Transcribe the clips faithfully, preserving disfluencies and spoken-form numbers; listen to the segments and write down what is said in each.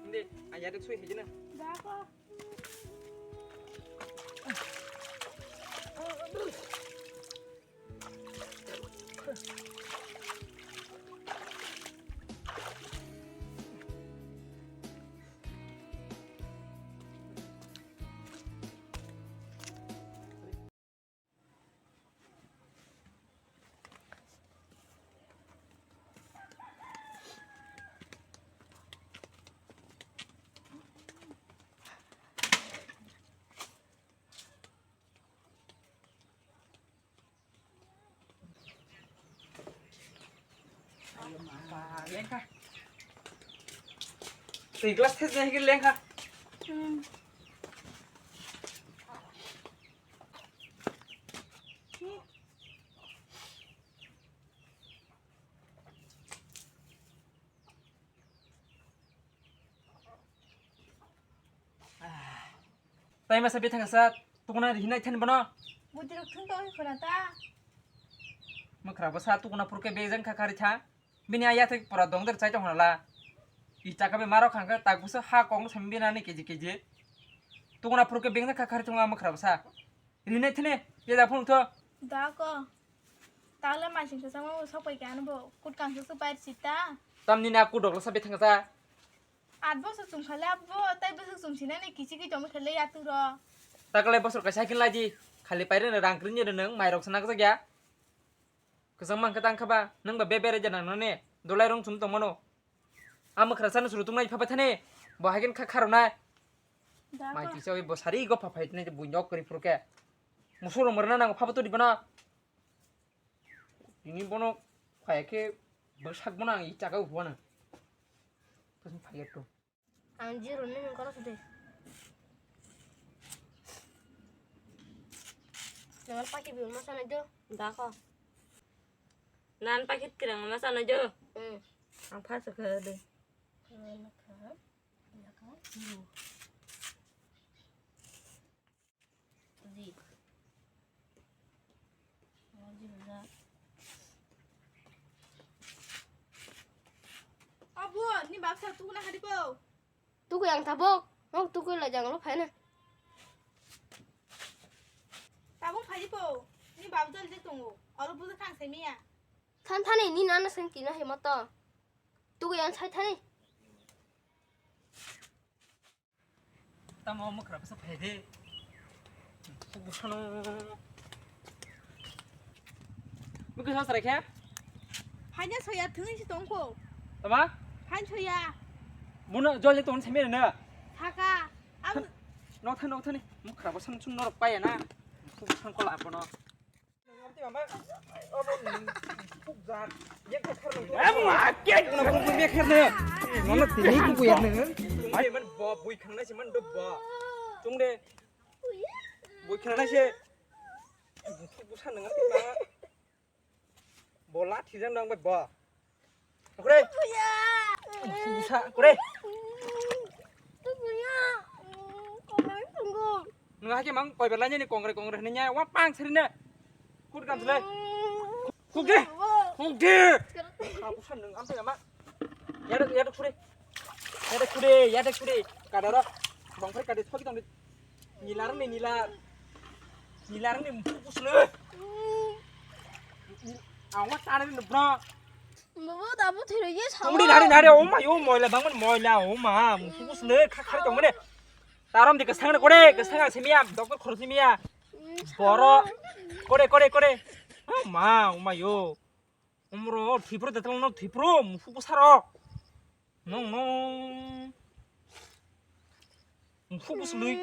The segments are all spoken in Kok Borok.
Hindi, ayat itu sih, hijau na. Lengkha. Twi glass thes nai lengkha. Hmm. Tai masa bethang sa tukuna hinai than bono. Buti rok thung tong khona ta. Mukra bo sa tukuna purke bejang kha khari tha. Bini aya thik pura dong der chai tong la. I chaka be maro khang kha tak busa ha kong sam bina ni keji keji. Tukuna purke bejang kha khari thung mukra bo sa. Rinai thene, ye da phone tho. Da ko. Tala masing sa sama sok pai kan bo. Kut kang su pai sita. Tamni na kudok la sa bethang sa. At bosor chum khala bo, tai bosor chum sinani kichi ki chom khala ya turo. Takalai bosor kaisa khin laji, khali paire na rang krin je nang mai rok sanak jagya. Kesang mang ketang khaba, nang ba bebere je nang nane, dolai rong chum tong mano. Ama khara sana suru tung nai phaba thane, bo hagen kha kharo nai. Da ko. Mai kisa bo sari go pha phai tene bui nok kri phuru ke. Musur murna nang phaba to di bana. Ini bono phai ke bwsak bono ang i chaka uhuana. Terus phai to. Ang zero ni hwn kono sudi. Jangan pakai biu masa na jo. Da ko. Nan pakai tirang masa na jo. Hmm. Ang phasa kha de. Ang phasa kha. Ang phasa kha. Di. Abo, ni baksa tukuna hadi po. Tukui ang tabok. Nok tukui la jang lo phaina. Tabok phai po. Ni bab jol je tongo. Oro buja khang se miya. Than thani ni nana seng tina he moto. Tukui ang sai thani. Tamo mukra bwsa phai de. Bwsano. Bwkha sasra khe? Phaina soya thwngwi si tongkho. Tama? Phain soya. Muno jol je tong simi rene. Thaka. Ang. Nok thani, nok thani. Mukra bwsano chung norok paya na. Bwsano kola abono. Bola thijak nang bai bo. Kore. Busa, kore. Buya. Komai tunggu. Nang hake mang koi berlanya ni kongre kongre hanya wa pang seri ne. Kut kam sele. Kuk de. Kuk de. Kapusan nang ampe ama. Yadek yadek suri. Yadek suri, yadek suri. Kadaro. Bang fai kadis pagi tong. Nilar ni nilar. Nilar ni musuh sele. Awak tane ni bro. Bobo, dabo thwirwi ye sao. Tongdi nari nari, o ma, o moila bangmani moila, o ma, musugo swnwi kha khari tongmani. Tarom di kwsang ni kore, kwsang ang simiya, doktor khoro simiya. Boro, kore, kore, kore. O ma, o ma yo. Umro, thwipro de tongno thwipro, musugo saro. Nong, nong. Musugo swnwi.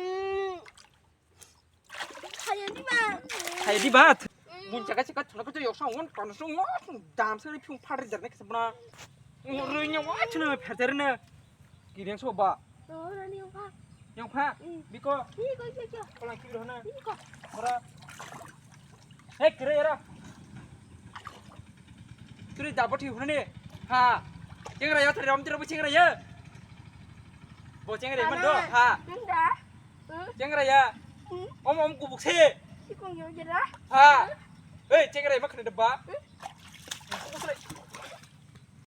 Kaya di ba? Kaya di ba? Bun jaga sika thuna kutu yoksa ngon kono sung ngon dam sari phung phari jarne kisa bana. Ngoroi nya wa chuna pher jarne. Kireng so ba. Ora ni ba. Yang pha. Hmm. Biko. Biko, biko. Kolang kibir hona. Biko. Ora. Hei, kere era. Turi dabo thi hunani. Ha. Chengra ya, tari ram tira bu chengra ya. Bo chengra man do. Ha. Nanda. Hmm? Chengra ya. Hmm? Om om kubuk se. Sikong yo jera. Ha. Hei, chengra ma khne deba. Hmm? Kubuk se.